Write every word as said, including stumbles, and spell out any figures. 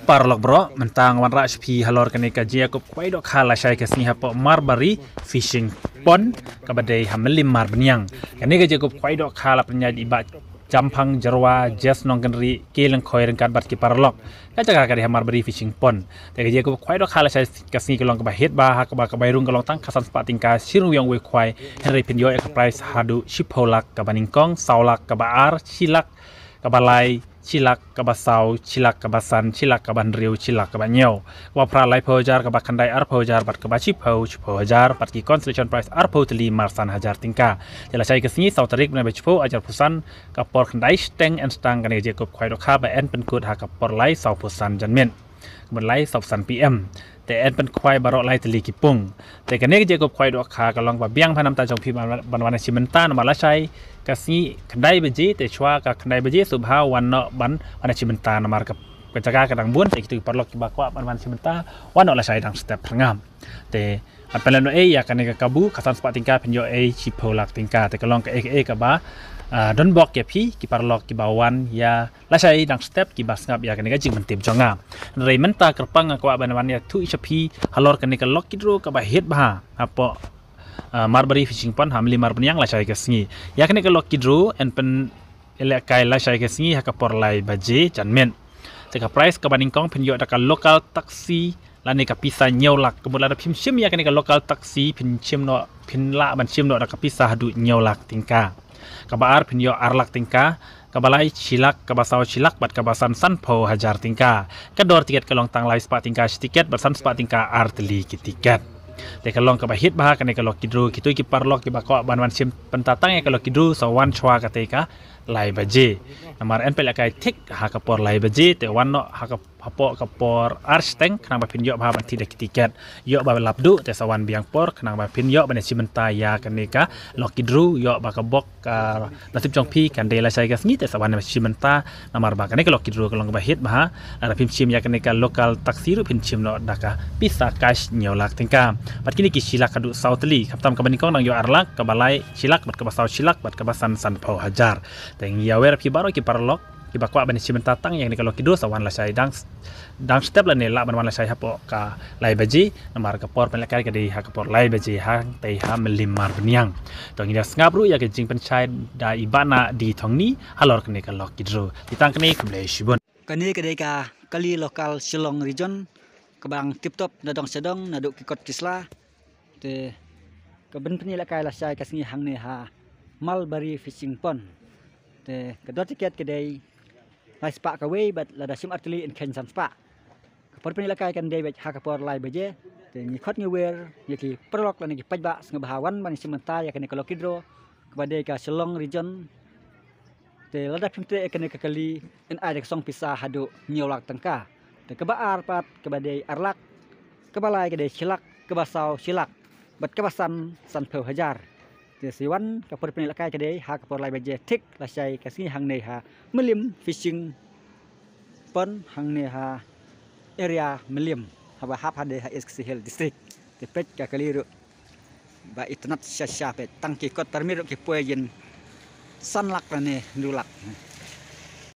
Paralok baroh, mynta nga wanrah sha phi halor kane ka jingïakup khwai dohkha lashai ka sngi hapoh Marbari Fishing Pond, kaba dei ha Mylliem Marbaniang. Kane ka jingïakup khwai dohkha la pynïaid da i Bah Jamphang Jyrwa, Jess Nongkynrih, K Lyngkhoi ryngkat bad ki paralok. Ka jaka ka dei ha Marbari Fishing Pond. Te ka jingïakup khwai dohkha lashai ka sngi ka long kaba hit bha, ha kaba ka bai rung ka long tang khatsan spah tyngka, shi rung wei ong wei khwai, hynrei phin ïoh ïa ka prize haduh shiphew lak, kaba nyngkong saw lak, kaba ar shi lak, kaba lai shi lak, kaba saw shi lak, kaba san shi lak, kaba hynriew shi lak, kaba hynñiew, kaba phra laiphew hajar, kaba khyndai arphew hajar, bad kaba shiphew shiphew hajar, bad ki consolation prize arphew tylli mar san hajar tyngka. Te lashai ka sngi saw tarik bnai ba shiphew arphew san, ka por khyndai shiteng yn sdang kane ka jingïakup khwai dohkha ba yn pynkut ha ka por lai sawphew san janmiet, kaba lai sawphew san P M. Te yn pynkhwai baroh lai tylli ki pung. Te kane ka jingïakup khwai dohkha ka long ba biang bha na ka bynta jong phi ban, ban wan shim bynta namar lashai ka sngi khyndai baje, te shuwa ka khyndai baje sngewbha wan noh ban wan shim bynta namar ka, ka jaka ka dang bun, te kito ki paralok kiba kwah ban wan shim bynta wan noh lashai dang step phyrngam. Te ban pynlehnohei ïa kane ka kabu, khatsan spah tyngka phin ïoh ei shiphew lak tyngka. Te ka long kaei kaei kaba, ah, donbok ïa phi ki paralok kiba wan ïa lashai dang step kiba sngap ïa kane ka jingpyntip jong nga. Hynrei mynta kyrpang nga kwah ban wan ïathuh sha phi halor kane ka lucky draw kaba hit bha hapoh, ah, Marbari Fishing Pond ha Mylliem Marbaniang lashai ka sngi. Ïa kane ka lucky draw yn pynlehkai lashai ka sngi ha ka por lai baje janmiet. Te ka prize kaba nyngkong phin ïoh da ka local taxi lane ka pisa hynñiew lak. Ka mut lada phim shim ïa kane ka local taxi phin shim noh, phin lah ban shim noh da ka pisa haduh hynñiew lak tyngka. Kaba ar phin ïoh ar lak tyngka, kaba lai shi lak, kaba saw shi lak, bad kaba san sanphew hajar tyngka. Ka dor tiket ka long tang lai spah tyngka shi tiket bad san spah tyngka ar tylli ki tiket. Te ka long kaba hit bha kane ka lucky draw, kito ki paralok kiba kwah ban wan shim bynta tang ïa ka lucky draw sa wan shuwa kata ka lai baje. Namar yn pynlehkai thik ha ka por lai baje, te wan noh ha ka hapoh ka por ar shiteng khnang ba phin ïoh bha ban thied ïa ki tiket. Ïoh ba lap duh te sa wan biang por khnang ba phin ïoh ban shim bynta ïa kane ka lucky draw, ïoh ba ka bok ka nasib jong phi kan dei lashai ka sngi te sa wan shim bynta namar ba kane ka lucky draw ka long kaba hit bha. Lada phim shim ïa kane ka local taxi ruh phin shim noh da ka pisa cash hynñiew lak tyngka. Bad kine ki shi lak haduh saw tylli, khamtam kaba nyngkong dang ïoh ar lak, kaba lai shi lak, bad kaba saw shi lak, bad kaba san sanphew hajar. Te ngi ïawer ïa phi baroh ki paralok kiba kwah ban shim bynta tang ïa kane ka lucky draw sa wan lashai dang, dang step lane lah ban wan lashai hapoh ka lai baje, namar ka por pynlehkai ka dei ha ka por lai baje hangtei ha Mylliem Marbaniang. To ngin ïa sngap ruh ïa ka jingpynshai da i Bah Nah D Thongni halor kane ka lucky draw. Te tang kane, khublei shibun. Kane ka dei ka kali local Shillong region kaba dang tip top na dong sha dong naduh ki kot ki sla. Te ka ban pynïalehkai lashai ka sngi hangne ha Mulberry Fishing Pond. Te ka dor tiket ka dei lai spah kawei bad lada shim artylli yn kheiñ san spah. Ka por pynïalehkai kan dei beit ha ka por lai baje. Te ngi khot ngi wer ïa ki paralok lane ki paidbah sngewbha wan ban shim bynta ïa kane ka lucky draw kaba dei ka Shillong region. Te lada phim treh ïa kane ka kali yn ai da ka song pisa haduh hynñiew lak tyngka. Te kaba ar pat kaba dei ar lak, kaba lai ka dei shi lak, kaba saw shi lak, bad kaba san sanphew hajar. Te sa wan, ka por pynïalehkai ka dei ha ka por lai baje thik lashai ka sngi hangne ha Mylliem Fishing Pond hangne ha area Mylliem, haba hap hadien ha East Khasi Hills District. Te peit ka kali ruh ba itynnad shisha, peit tang ki kot tyrmit ruh ki poi jin san lak lane hynriew lak.